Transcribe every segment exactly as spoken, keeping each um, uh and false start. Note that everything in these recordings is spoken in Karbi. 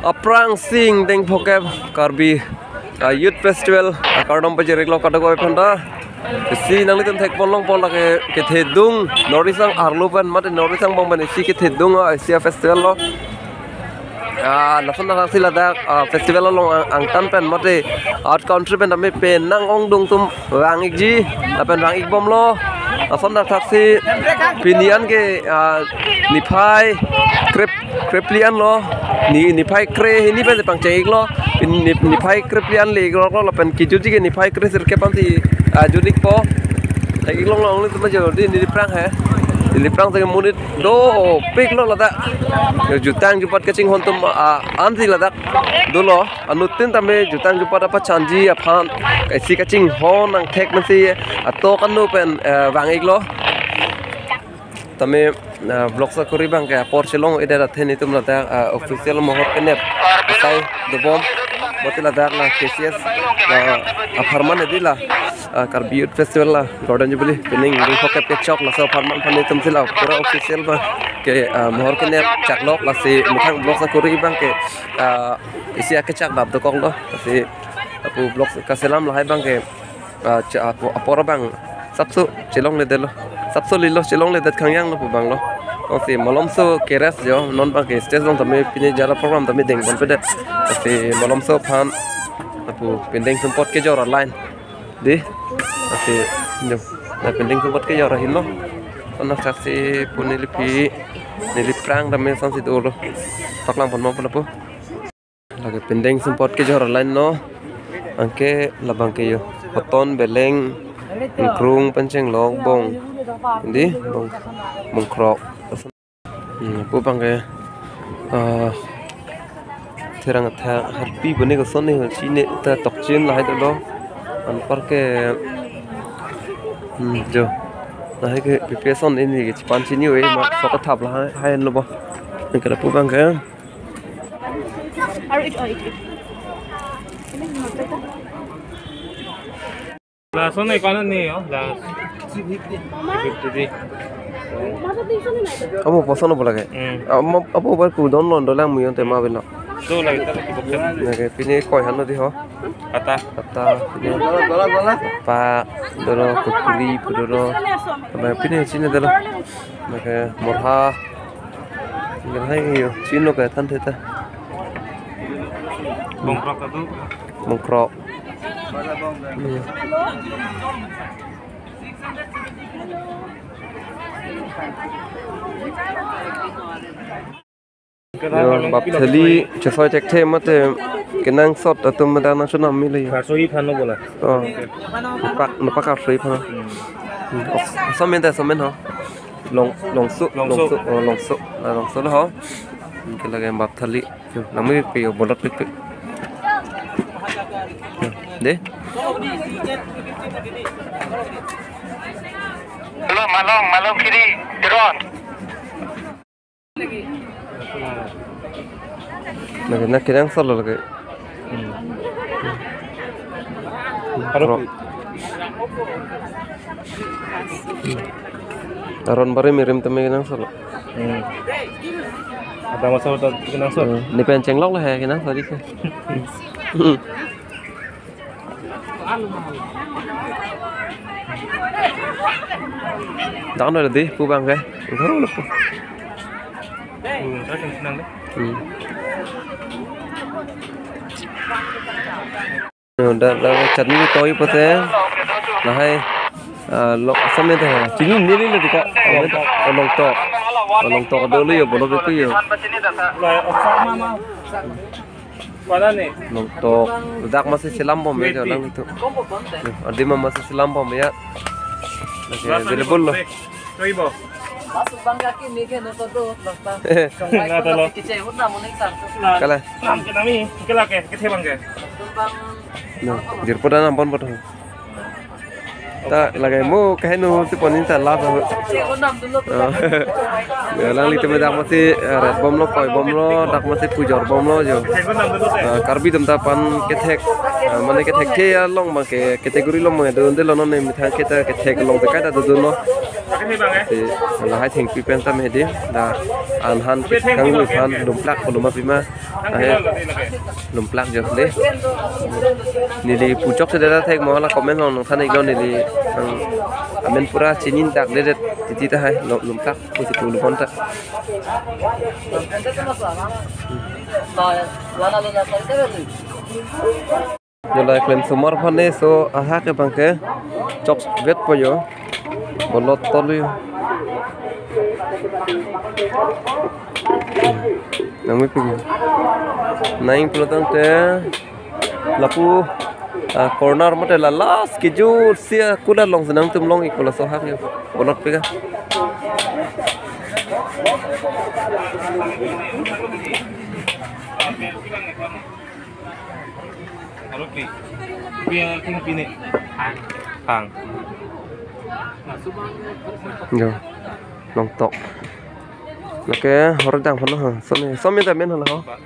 Aphrang sing deng phokep Karbi, ah, Youth Festival, ah, kardom pajir-iklo kadokave aphanta. Si nanglitum thekpon longpo lake kethedung, North East arlo pen mate North East angbong pen isi kethedung, ah, isi a-festival lo. Ah, lason thaksi ladak, ah, festival along ang, angtan pen mate out country pen tame penang ongdung atum vang-ikji, lapen vang-ikbomlo. Lason thaksi pini an ke, ah, niphai krep, krephli an lo. Ni, niphai kre hini pen pangcheng-iklo. Pini, ni, niphai krephli an le-iklo, lapen kejutji ke niphai kresirkep ansi, ah, jut-ikpo. Thek-ik longlo, nanglitum ajo, di Neliphrang he. Neliphrang si monit dopiklo ladak. Jutang jupat kachinghon atum, ah, ansi ladak dolo. Anuttin tame jutang jupat apachanji aphan isi kachinghon angthek pensi atok anu pen, eh, vang-iklo. Tame, ah, vlog sakori abang ke apor chelong-edet athe nelitum ladak, ah, official mohor kenep asai dobom. Mate ladak la K C S, ah, apharman hedi la, ah, Karbi Youth Festival la Golden Jubilee pining deng phokep kechok laso apharman aphan nelitum si la pura official abang ke, ah, mohor kenep chaklok, lasi methang vlog sakori abang ke, ah, isi akechak dap dokoklo, lasi lapu vlog kaselam lahai abang ke, ah, cha-, apo-, apor abang sapso chelongledetlo, sapso lilo chelongledet khangjanglo pu abanglo. Lasi malomso keres jo, non abang ke stage along tame pini jara program tame dengponpedet. Lasi malomso aphan lapu pindeng sumpot kejor a-line. Di, lasi, jo, la pindeng sumpot kejor ahin lo. Lason thaksi pu neliphi, Neliphrang tame lasonsi dolo. Paklangponpo pu lapu. Lake pindeng sumpot kejor a-line lo. Anke labang ke jo, hoton, beleng, ingkrung, pen chenglok, bong. Di, bong, bongkrok. Hmm, pu abang ke, ah, therang athak harpi bone koson ne, chine ta tokchin lahai dolo. Anpar ke, hmm, jo, lahai ke preparation ini ke chepan chini ave ma sok athap lahai, hai lo bo. Anke lapu abang ke. Lason ne kono ne yo, la. Fifty. Amo poson obo lake. Hmm. Amo, amo bar ku don lon dolang muyon tema belo. Do lagi ta ki boksen. Lake pini koi han lo di ho. Kata. Kata pini. Pa dolo, kukuri pu dolo. Ama pini chine dolo. Lake morha. Lake hai yo, chino ke than theta. Bongkrok adu. Bongkrok. Hmm. Yo, bap thali chesoi thekthe mate kenangsot atum meda nangchonam mile yo. Karsohi aphan lo bola. Oh. Nepak, nepak karsohi aphan. Hmm. Hmm. Os-, osomen ta, osomen ho. Long, longso, longso. Longso, oh, longso. Ah, longso lo ho. Anke lake bap thali. Nangmepik yo, bolot pikpik. De. Hello, malong, malong kiri, turun. Lake na kenangsot lo lake. Hmm. Aron barim irim tame kenangsot lo. Hmm. Ada masa udah kenangsot. Hmm. Ne pen chenglok lo he kenangsot di ke. Dak no di pu abang ke. Enggak lo pu. Hmm, saya kan senang deh. Hmm. Yo, da, da, chutney toi pote. Lahai, ah, lo, osomar te. Chini neli lo dika. Oh, longtok. Oh, longtok dolo yo, bolot dolo yo. Mana nih? Longtok. Dak masi selam bom ya, jalan itu. Yo, adi ma masi selam bom ya. Masih available lo. Koi bo. Masuk bang kaki ni kan nonton tuh, bang. Nggak tahu lo. Kecil, udah mau naik satu. Kala. Nam ke nami, ke lake, ke thebang ke. Bang. No, jirpo da nam bon bot. Ta lagai mo kaheno si pon ta last ho. Oh. Ya, alanglitum dak masi, eh, ret bomlo, koi bomlo, dak masi pujor bomlo jo. Eh, Karbi atum ta pan kethek, eh, mane kethek ke along abang ke category along abang do, do lo non ne methang ke ta kethek along te kaita dodunlo. Si lahai thengpi pen ta mehdi, dak anhan kanglu aphan lumplak koloma pima. Ahe, lumplak jo de. Neli puchok si dada thek mo, hala comment along nangthan iknon, neli nang amen pura chini dak de, de titi ta hai, lo-, lumplak pusi pu lupon ta. Yo, la klem sumar aphan ne so ahak ke abang ke chokvetpo yo. Bolot tol yo. Nang mi pigi. Nang pulo tangte lapu, ah, corner mate la last kejut si akulat along si nangtum long ikpo, laso ahak yo. Bolot pega. Aro pi. Pi yang king pine. Hang. Yo. Longtok. Oke, hor dang hono ha. Some, some ta men hono ho. Bak,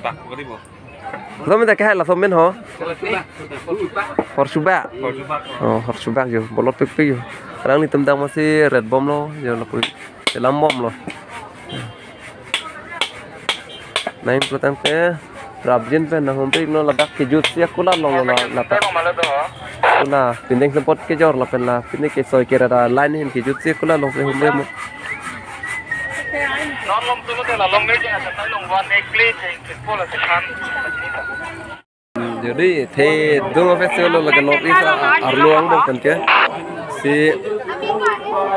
bak, bak, bak. Some ta kehai la some men ho. Hor subak. Hor subak. Oh, hor subak yo. Bolot pekpek yo. Alanglitum dak masi ret bomlo. Yo lapu. Selam bomlo. Nang pulo tangte rapjin pen nang humri iknon, ladak kejut si akulat along la, la ta. Kula pindeng sempot kejor lapen la pine kesoi kera da line ahin kejut si akulat along si humri mo. Jadi thedung festival lo lake North East a, arlo angbong pen ke si,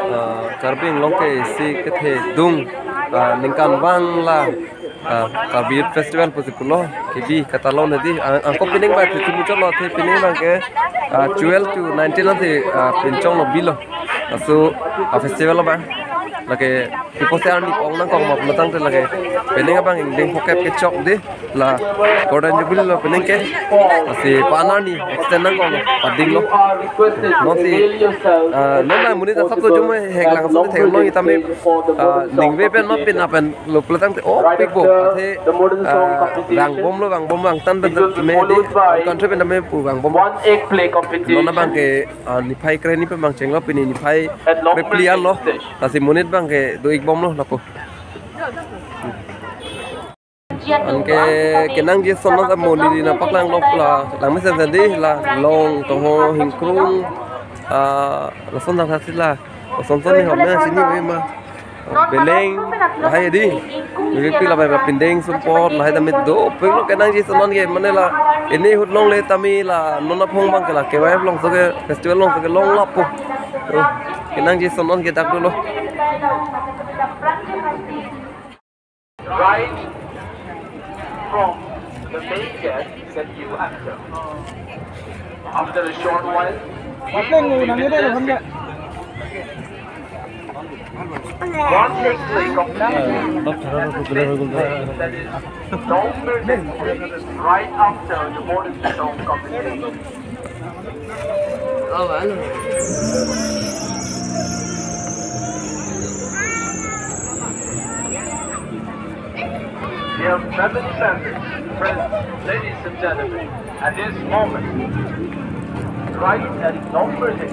ah, Karbi Anglong ke si kethedung, ah, ningkan vang la, ah, Karbi Youth Festival pusi pulo, kebi katalon nedi, ah, angko pining ba thu muchot lo, the pining abang ke, ah, twelve to nineteen lo the, ah, pinchong lo bilo. Laso, ah, festival lo ba. Lake, pipo si arni ong nangkok ma pulo tangte lake. Pining abang ingdeng phokep kechok de. La Golden Jubilee lo pining ke. Lasi pa-an arni extend nangkok padinglo. Non si, ah, non la monit asap so jumai hek lang so theklong itame, ah, ningve pen ma pin apen lo pulo tangte, oh, pikpo. Athe, ah, vang bomlo, vang bom vang tan pen mehdi. Country pen tame pu vang bom. Non abang ke, ah, niphai kre-hini pen abang chenglo, pini niphai kre-phli anlo. Lasi monit abang ke do-ik bomlo lapu. Anke kenangji ason ta mo neli nangpaklanglo la, langmesen sen di la, long toho hingkrung, ah, lason tangtha si la, lason son ni hom ne chini ave ma. Beleng, lahai di. Neli pi la ba pindeng sempot, lahai tame dopiklo kenangji ason ke mane la, ini ahut longle tame la, non aphong abang ke la, K Y F along so ke, festival along so ke long lapu. Oh, kenangji ason ke dak dolo. Right from the main gate that you enter. After a short while, we will be witnessing one take play competition. That is, no music right after the modern song competition. Dear family members, friends, ladies and gentlemen, at this moment, right at number six,